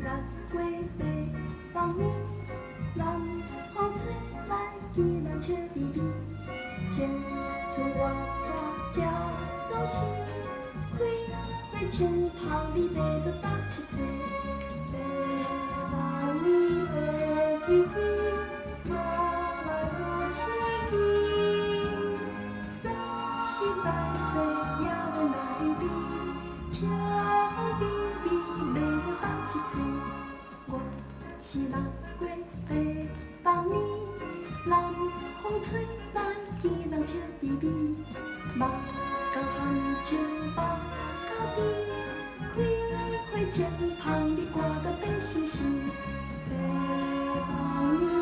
六月八枋年，南風吹來見人笑眯眯，青春活泼才懂事，開花穿芳你欲倒搭一坐，八枋年白起起，哪來無時機？實在說也欲來比，笑眯眯欲倒搭一坐。我是六月八枋年，南風吹來見人笑眯眯，目江含笑目甲甜，開花穿芳你寒到欲死死。八枋年。